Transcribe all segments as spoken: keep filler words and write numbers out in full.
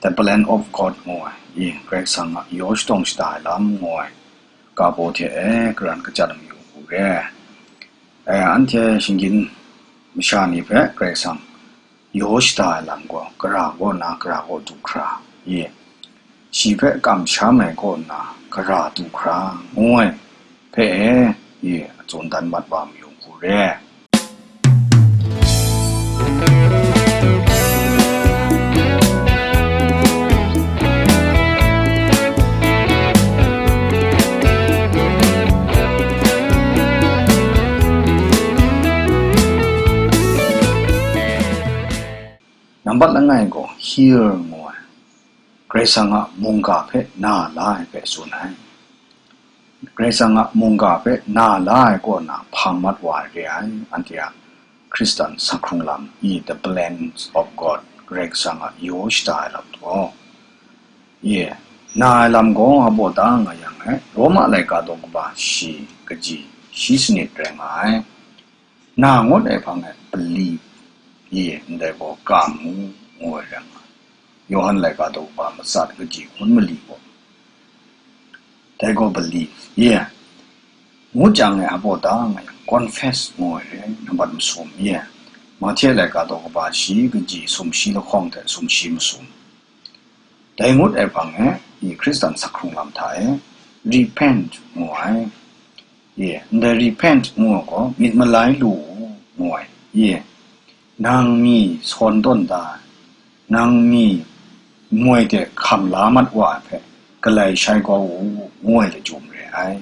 The Plan of God ngu ai, i Karai Kasang a yaw shatawng shada ai lam ngu ai ga baw hte e karan kachyan mayu hku re. E, anhte shinggyim masha ni hpe Karai Kasang yaw shada ai lam gaw, gara kaw na gara kaw du hkra, i shi hpe kamsham ai kaw na gara du hkra ngu ai hpe e, i a tsun dan mat wa mayu hku re. Nambat langai gaw, hear ngu ai, Karai Kasang a mungga hpe na la ai hpe tsun ai. Karai Kasang a mungga hpe na la ai kaw na hpang mat wa ai re ai, anhte a Hkristan sakhkrung lam i, the plans of God, Karai Kasang a yaw shada ai lam gaw, i, na ai lam gaw a baw da nga yang e, Roma laika daw kaba shi kaji shi sanit rai nga ai. Na ngut ai hpang e believe, i, ndai gaw kam ngu, ngu ai rai nga ai. Yawhan laika daw kaba matsat kaji hkun mali gaw, dai gaw believe, i, ngut jang e a baw da nga yang confess ngu ai re, nambat masum, i, Mahte laika daw kaba shi kaji sumshi lahkawng hte sumshi masum. Dai ngut ai hpang e, i Hkristan sakhkrung lam hta e, repent ngu ai. I, ndai repent ngu ai gaw, myit malai lu u, ngu ai. I, nang mi sawn tawn da ai, nang mi moi de hkam la mat wa ai hpe, galai shai kau u, ngu ai lachyum re ai.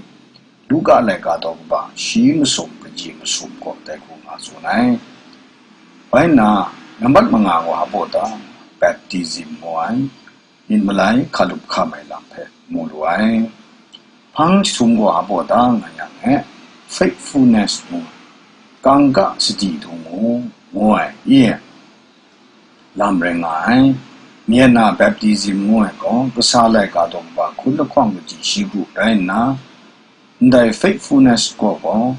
Luka laika daw kaba shi masum kaji masum gaw dai hku nga tsun ai. Bai nna, nambat manga gaw a baw da, baptism ngu ai, myit malai hkalup hkam ai lam hpe mu lu ai. Hpang jahtum gaw a baw da nga yang e, faithfulness ngu ai, kangka sadi dung u, ngu ai, i, lam rai nga ai. Myen na baptism ngu ai gaw, kasa laika daw kaba hkun lahkawng kaji shi gu rai nna, ndai faithfulness gaw gaw,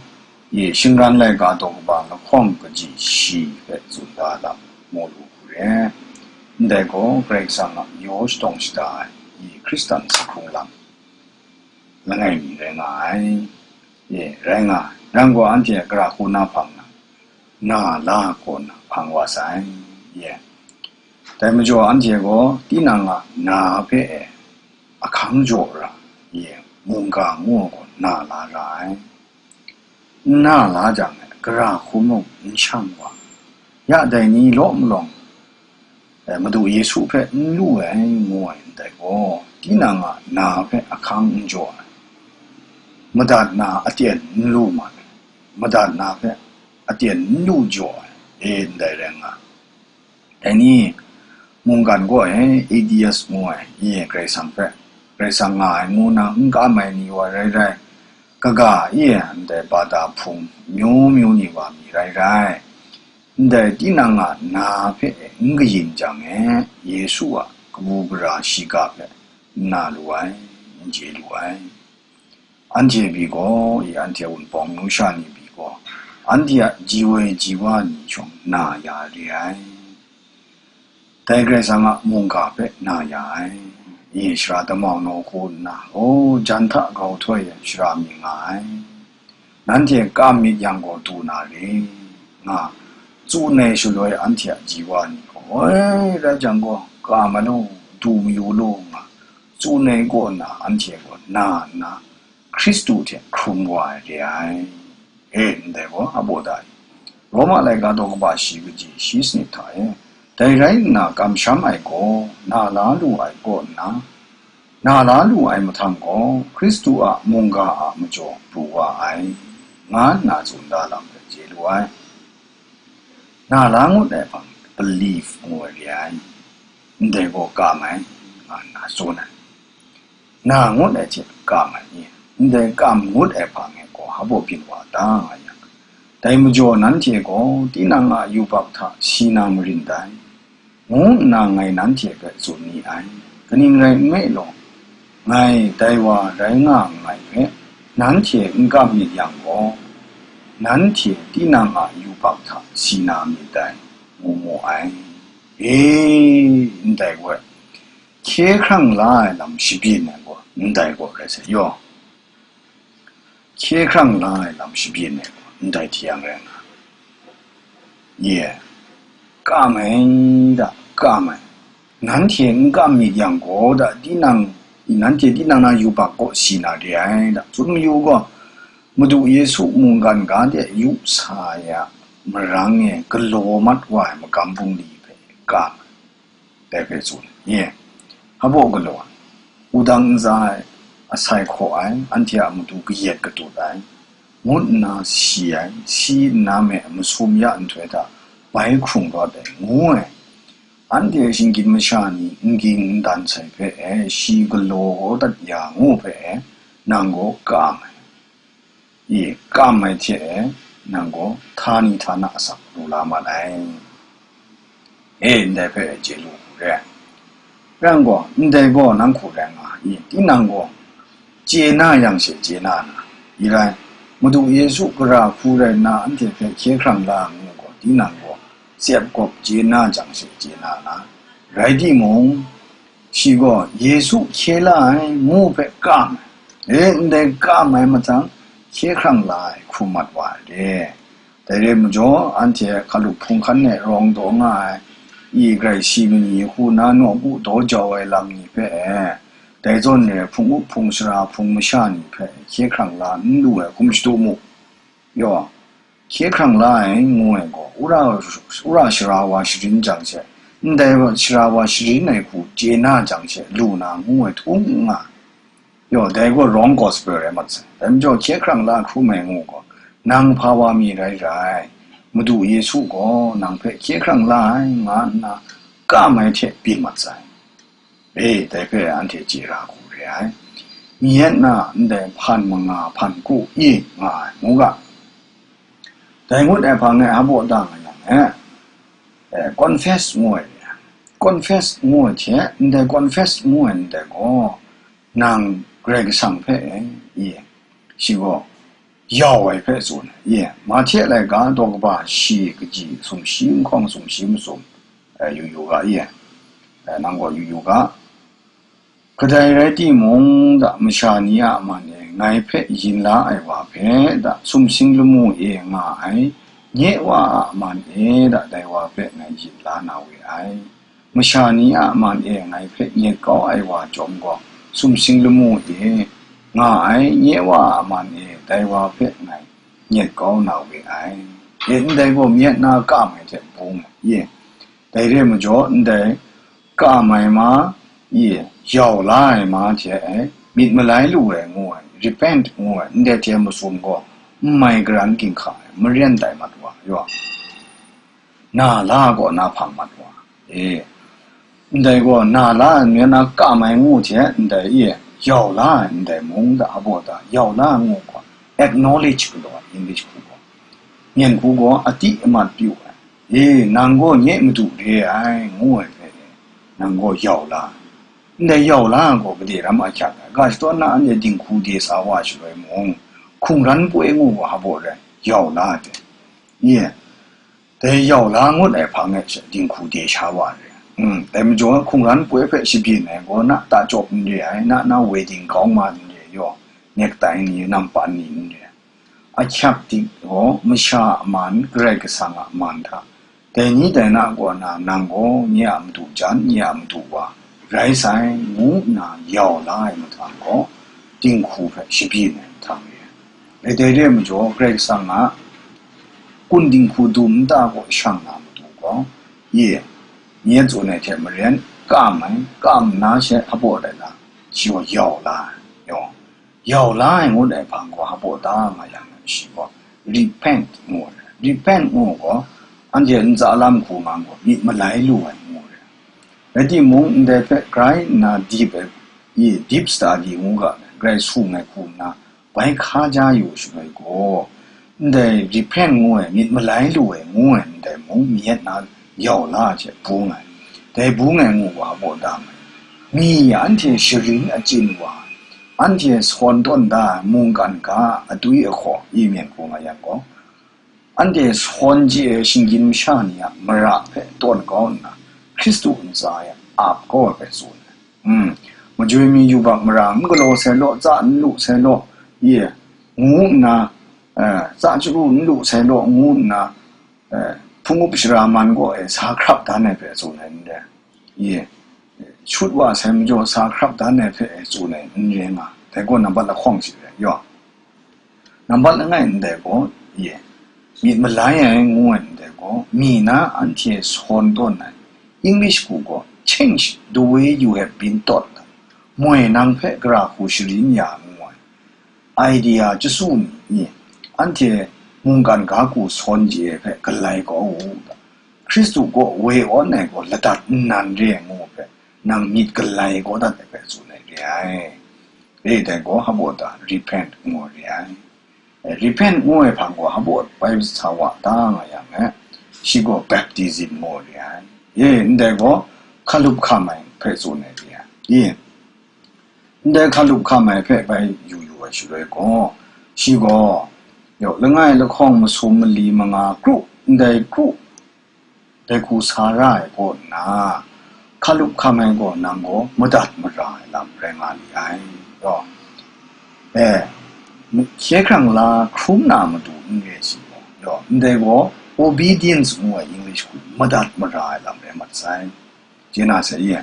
i, shingran laika daw kaba lahkawng kaji shi hpe tsun da lam mu lu hku re. Ndai gaw Karai Kasang a yaw shatawng shada ai, i, Hkristan sakhkrung lam langai mi rai nga ai. I, rai nga ai. Rai gaw, anhte a gara hku na hpang na, na la kaw na hpang wa sai, ye. Dai majaw anhte gaw tinang a na hpe e ahkang jaw ra, ye, mungga ngu ai gaw na la ra ai. N na la jang e, gara hku mung n shang wa, ya dai ni law malawng, e, Madu Yesu hpe n lu ai, ngu ai ndai gaw, tinang a na hpe ahkang n jaw ai, madat na aten n lu mat ai, madat na hpe aten n lu jaw ai, e, ndai rai nga. Dai ni, mungkan gaw e, atheist ngu ai, i, Karai Kasang hpe, Karai Kasang nga ai ngu na n kam ai ni wa rai rai, kaga, i, ndai bada hpung myu myu ni wa mi rai rai, ndai tinang a na hpe n kayin jang e, Yesu a kabu gara shiga hpe n na lu ai, n chye lu ai. Anhte pyi gaw, i, anhte a wunpawng nu sha ni pyi gaw, anhte a ji woi ji wa ni shawng na ya re ai. Dai Karai Kasang a mungga hpe na ya ai. I, shara damau nawku nna, o, jan hta grau htoi e shara mi nga ai. Nanhte kam myit yang gaw du na re, nga, tsun ai shaloi anhte a ji wa ni gaw, oi, rai jang gaw, kam a lu, du mayu lu, nga, tsun ai kaw nna anhte gaw na nna, Hkristu hte hkrum wa ai re ai. E, ndai gaw a baw da ai. Roma laika daw kaba shi kaji shi sanit hta e, dai rai nna kamsham ai gaw, na la lu ai kaw nna, na la lu ai mahtang gaw, Hkristu a mungga a majaw pru wa ai, nga nna tsun da lam hpe chye lu ai. Na la ngut ai hpang, believe ngu ai re ai. Ndai gaw kam ai, nga nna tsun ai. Na ngut ai hte kam ai ni, ndai kam ngut ai hpang e gaw hpa baw byin wa ta nga yang, dai majaw nanhte gaw tinang a yubak hta si na marin dai, ngu nna ngai nanhte hpe tsun ni ai. Kaning rai nme law, ngai dai wa rai nga nngai hpe, nanhte n kam myit yang gaw, nanhte tinang a yubak hta si na myit dai, ngu mu ai. E, ndai gaw, Hkye hkrang la ai lam shabyin ai gaw ndai gaw rai sai yaw. Hkye hkrang la ai lam shabyin ai gaw ndai hte yang rai nga. Ye, kam ai da, kam ai. Nanhte n kam myit yang gaw da, tinang, nanhte tinang na yubak kaw si na re ai da. Tsun mayu gaw, Madu Yesu mungkan ga de yu sa ai a marang e galaw mat wa ai magam bungli hpe kam ai. Dai hpe tsun ai. Nye, hpa baw galaw ai, wudang ntsa ai, asai hkaw ai, anhte a matu kayat katut ai, ngut nna si ai, si nna me masum ya nhtoi hta bai hkrung rawt ai, ngu ai. Anhte shinggyim masha ni n ging n dan sai hpe e, shi galaw dat ya ngu hpe e, nang gaw kam ai. I, kam ai hte e, nang gaw htani htana asak lu la mat ai. E, ndai hpe chye lu hku re ai. Rai gaw, ndai gaw nang hku rai nga ai. I, tinang gaw chye na yang she chye na na, i rai, Madu Yesu gara hku rai nna anhte hpe hkye hkrang la ai ngu gaw, tinang gaw tsep gawp chye na jang she chye na na, rai timung, shi gaw Yesu hkye la ai ngu hpe kam ai. E, ndai kam ai mahtang, hkye hkrang la ai hkrum mat wa ai re. Dai re majaw, anhte hkalup hpung hkan e rawng daw nga ai, i grai si ma ni hku na nawku daw jau ai lam ni hpe e, dai zawn re hpung up hpung sara hpung masha ni hpe hkye hkrang la n lu ai hkum shadu mu. Yaw, hkye hkrang la ai ngu ai gaw, wora, wora sara wa sharin jang she, ndai sara wa sharin ai hku chye na jang she lu na ngu ai htung n nga. Yaw, dai gaw wrong gospel rai mat sai. Dai majaw hkye hkrang la hkrum ai ngu gaw, nang hpa wa mi rai rai, Madu Yesu gaw nang hpe hkye hkrang la ai, nga nna kam ai hte byin mat sai. E, dai hpe anhte chye ra hku re ai. Myen na ndai hpan manga hpan ku i nga ai, ngu ga. Dai ngut ai hpang e hpa baw da nga yang e, e, confess ngu ai re ai. Confess ngu ai hte, ndai confess ngu ai ndai gaw, nang Karai Kasang hpe e, i, shi gaw yau ai hpe tsun ai. I, Mahte laika daw kaba shi kaji sumshi nhkawng sumshi masum, e, yu yu ga, i, e, nang gaw yu yu ga. Kadai rai timung, da masha ni a man e ngai hpe yin la ai wa hpe, da sumsing lamu e nga ai, nye Wa a man e, da dai wa hpe ngai yin la na we ai. Masha ni a man e ngai hpe nyet kau ai wa chyawm gaw, sumsing lamu e nga ai, nye Wa a man e dai wa hpe ngai nyet kau na we ai. E, ndai gaw myit na kam ai hte bung ai. Ye, dai re majaw, ndai kam ai ma, i, yau la ai ma hte ai, myit malai lu ai ngu ai, repent ngu ai, ndai hte masum gaw, n mai garan ginhka ai, maren tai mat wa, yaw, na la gaw na hpang mat wa, e, ndai gaw na la ai, myit na kam ai ngu hte, ndai, i, yau la ai, ndai mung da, a baw da, yau la ai ngu gaw, acknowledge galaw ai, English hku gaw, myen hku gaw, a ti a mat pyu ai, e, nang gaw nye Madu re ai, ngu ai hpe, nang gaw yau la ai. Ndai yau la ai gaw gade ram ahkyak ai, ga shadawn na anhte dinghku de sa wa shaloi mung, hkungran poi ngu wa hpa baw rai, yau la ai hte, nye, dai yau la ngut ai hpang e she dinghku de sha wa ai. Mm, dai majaw hkungran poi hpe shabyin ai gaw, na ta chyawp n re ai, na na wedding gown ma n re yaw, necktie ni, nampan ni n re ai. Ahkyak dik gaw, masha a man, Karai Kasang a man hta, dai ni dai na kaw na, nang gaw nye a matu jan, nye a matu wa rai sai, ngu nna yau la ai mahtang gaw, dinghku hpe shabyin ai mahtang re ai. Dai dai re ai majaw, Karai Kasang a kun dinghku dum nta kaw shang na matu gaw, ye, nye tsun ai hte maren, kam ai, kam nna she hpa baw rai na, shi gaw yau la ai, yaw. Yau la ai ngut ai hpang gaw hpa baw da nga yang, shi gaw repent ngu ai. Repent ngu gaw, anhte ntsa lam hku nga gaw, myit malai lu ai ngu ai. Rai timung, ndai hpe grai nna deep ai, i, deep study ngu ga, grai sung ai hku nna, bai hkaja yu shaloi gaw, ndai repent ngu ai, myit malai lu ai ngu ai ndai mung, myit na yau la ai hte bung ai. Dai bung ai ngu wa baw da ai. Mi anhte sharin achyin wa, anhte sawn tawn da ai mungkan ga atwi ahkaw, i myen hku nga yang gaw, anhte sawn chye ai shinggyim masha ni a mara hpe tawn kau nna, Hkristu ntsa e ap kau ai hpe tsun ai. mm, majoi mi yubak mara n galaw sai law, tsa n lu sai law, ye, ngu nna, eh, tsa chyaru n lu sai law, ngu nna, eh, hpung up shara man gaw e sa hkrap dan ai hpe tsun ai n re, ye, shut wa sai majaw sa hkrap dan ai hpe e tsun ai n re nga, dai gaw nambat lahkawng shi re, yaw. Nambat langai ndai gaw, ye, myit malai ai ngu ai ndai gaw, mi na anhte sawn tawn ai, English hku gaw, change the way you have been taught, moi nang hpe gara hku sharin ya ngu ai, idea chyasu ni, ye, anhte mungkan ga hku sawn je ai hpe galai kau u, Hkristu kaw woi awn ai gaw ladat nnan re ai ngu hpe, nang myit galai kau dat ai hpe tsun ai re ai. E dai gaw hpa baw ta, repent ngu re ai. E, repent ngu ai hpang gaw hpa baw bai sa wa ta nga yang e, shi gaw baptism ngu re ai. E, ndai gaw hkalup hkam ai hpe tsun ai re ai. E, ndai hkalup hkam ai hpe bai yu yu ai shaloi gaw, shi gaw, yaw, langai lahkawng masum mali manga kru, ndai kru, dai hku sa ra ai kaw nna, hkalup hkam ai gaw nang gaw madat mara ai lam rai nga li ai. Yaw, e, hkye hkrang la hkrum na matu n re si gaw, yaw, ndai gaw obedience ngu ai English hku madat mara ai lam rai mat sai. Chye na sai ye,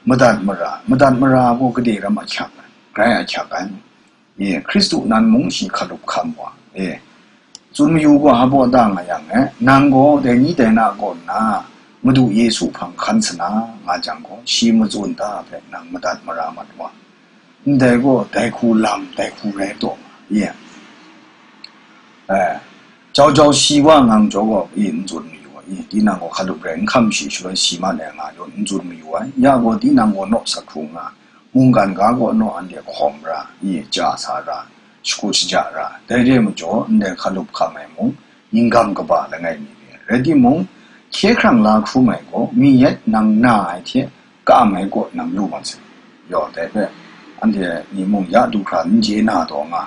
madat mara, madat mara gaw gade ram ahkyak ai, grai ahkyak ai. E, Hkristu nan mung shi hkalup hkam wa, e, tsun mayu gaw hpa baw da nga yang e, nang gaw dai ni dai na kaw nna, Madu Yesu hpang hkan sana nga jang gaw, shi matsun ta hpe nang madat mara mat wa. Ndai gaw dai hku lam, dai hku rai taw nga, e, e, jau jau shi wa ngang jaw gaw, e, n tsun mayu ai, e, tinang gaw hkalup rai n hkam shi shaloi shi man ai nga yawn n tsun mayu ai, ya gaw tinang gaw naw sak hkrung nga, mungkan ga gaw naw anhte hkawm ra, i ja sa ra, shakut shaja ra, dai re ai majaw, ndai hkalup hkam ai mung, yinggam kaba langai mi re ai. Rai timung, hkye hkrang la hkrum ai gaw, mi yet nang na ai hte kam ai kaw nang lu mat sai. Yaw, dai hpe, anhte ni mung ya du hkra n chye na taw nga,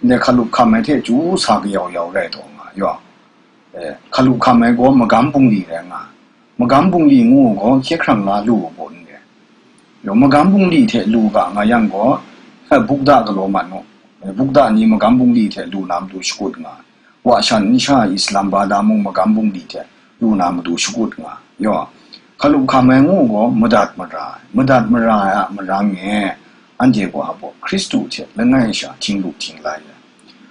ndai hkalup hkam ai hte chyu sa kayau yau rai taw nga, yaw. E, hkalup hkam ai gaw magam bungli rai nga, magam bungli ngu u gaw hkye hkrang la lu u gaw n re. Yaw, magam bungli hte lu ga nga yang gaw, e, bukda galaw mat nu. E, bukda ni magam bungli hte lu na matu shakut nga, wa shan nsha Islam bada mung magam bungli hte lu na matu shakut nga. Yaw, hkalup hkam ai ngu u gaw madat mara ai, madat mara ai a marang e, anhte gaw hpa baw Hkristu hte langai sha htinglu htinglai ai.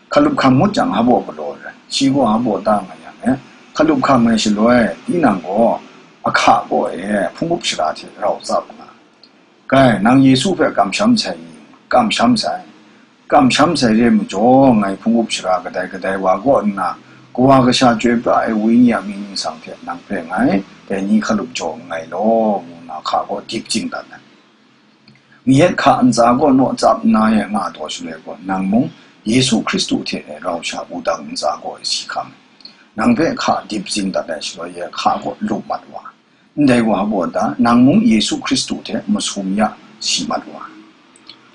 Hkalup hkam ngut jang hpa baw galaw ai, shi gaw hpa baw ta nga yang e, hkalup hkam ai shaloi, tinang gaw ahka kaw e hpung up shara hte rau tsap nga, "Kai, nang Yesu hpe kamsham sai i?" "Kamsham sai." "Kamsham sai re majaw, ngai hpung up shara kadai kadai wa kaw nna, Kawa Kasha chyoi pra ai Wenyi a mying ningsang hte nang hpe ngai dai ni hkalup jaw nngai law," ngu nna hka kaw dip jing dat ai. Mi yet hka ntsa gaw naw tsap nna e nga taw shaloi gaw, nang mung Yesu Hkristu hte e rau sha wudang ntsa gaw e si hkam ai. Nang hpe hka dip zing dat ai shaloi e hka gaw lup mat wa. Ndai wa gaw da, nang mung Yesu Hkristu hte masum ya si mat wa.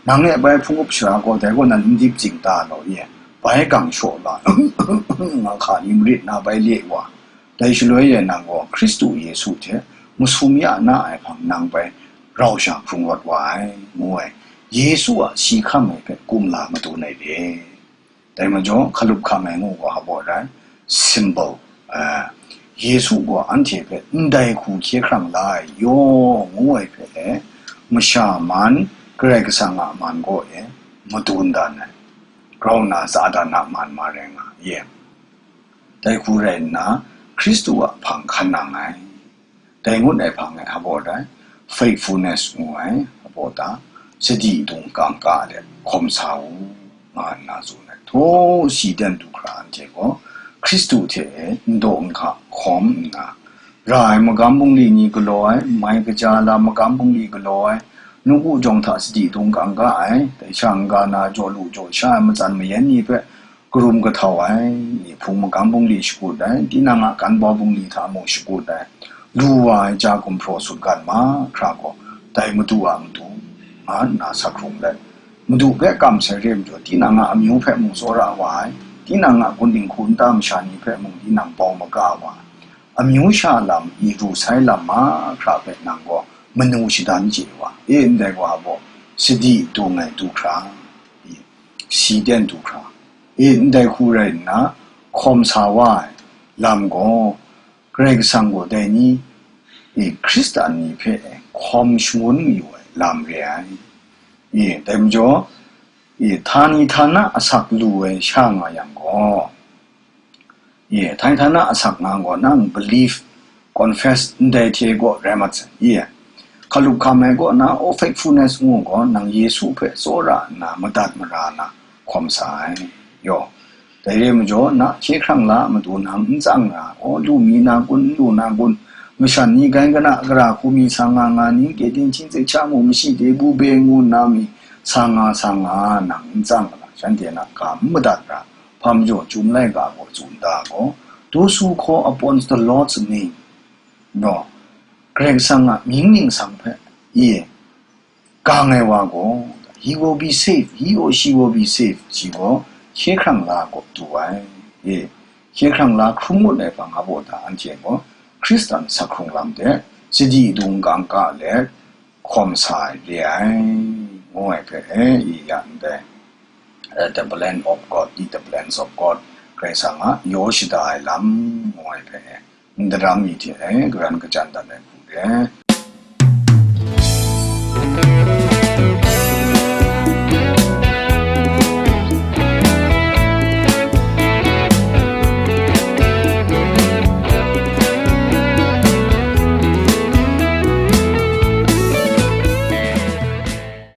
Nang e bai hpung up shara gaw dai gaw nan n dip zing ta law e, bai gang shaw la, nga hka ni marit na bai le wa. Dai shaloi e nang gaw Hkristu Yesu hte masum ya na ai hpang nang bai rau sha hkrung rawt wa ai, ngu ai. Yesu a si hkam ai hpe kumla madun ai re. Dai majaw, hkalup hkam ai ngu gaw hpa baw rai, symbol, a, Yesu gaw anhte hpe ndai hku hkye hkrang la ai yaw ngu ai hpe le, masha man, Karai Kasang a man gaw e madun dan ai, grau nna Satan a man ma rai nga ye. Dai hku rai nna, Hkristu a hpang hkan nang ai. Dai ngut ai hpang e hpa baw rai, faithfulness ngu ai, hpa baw ta, sadi dung kangka de hkawm sa u, nga nna tsun ai. Htaw si dan du hkra anhte gaw, Hkristu hte e n daw n hka hkawm nna, ra ai magam bungli ni galaw ai, mai kaja lam magam bungli galaw ai, nawku jawng hta sadi dung kangka ai, dai sha n-ga na jaw lu jaw sha ai matsan mayan ni hpe, karum kahtau ai, hpung magam bungli shakut ai, tinang a kan bau bungli hta mung shakut ai, lu wa ai ja gumhpraw sutgan mahkra gaw, dai Madu a matu, nga nna sak hkrung let, Madu hpe kam sai re majaw, tinang a amyu hpe mung tsawra wa ai, tinang a gun dinghku nta masha ni hpe mung tinang bau maga wa ai, amyu sha lam, i ru sai lam mahkra hpe nang gaw manu shadan chye wa, e, ndai wa gaw sadi dung ai du hkra, e, si ten du hkra, e, ndai hku rai nna, hkawm sa wa ai lam gaw, Karai Kasang gaw dai ni, e, Hkristan ni hpe hkawm shangun yu ai lam re ai. E, dai majaw, e, htani htana asak lu ai sha nga yang gaw, e, htani htana asak nga gaw nang believe, confess ndai hte gaw rai mat sai. E, hkalup hkam ai gaw na, o faithfulness ngu gaw nang Yesu hpe tsawra nna madat mara na hkawm sa ai. Yaw, dai re majaw, na hkye hkrang la a matu nang n tsang ra, o, lu mi na kun, n lu na kun, mashan ni gai kana gara hku mi sa nga nga ni, kye ting hchin tsik sha mu mashi de bu be ngu nna mi sa nga sa nga nang n tsang ra, shanhte na ga n madat ra, hpa majaw Chyum laika gaw tsun da gaw, those who call upon the Lord's name, no, Karai Kasang a mying ningsang hpe, e, gang ai wa gaw, he will be saved, he or she will be saved, shi gaw hkye hkrang la gaw du ai. E, hkye hkrang la hkrum ngut ai hpang a baw ta anhte gaw Hkristan sak hkrung lam de sadi dung gang ga let hkawm sa ai re ai, ngu ai hpe, e, i ya ndai, e, the plan of God, the plans of God, Karai Kasang a yaw shada ai lam, ngu ai hpe, e, n daram mi hte, e, karan kachyan dat ai hku re.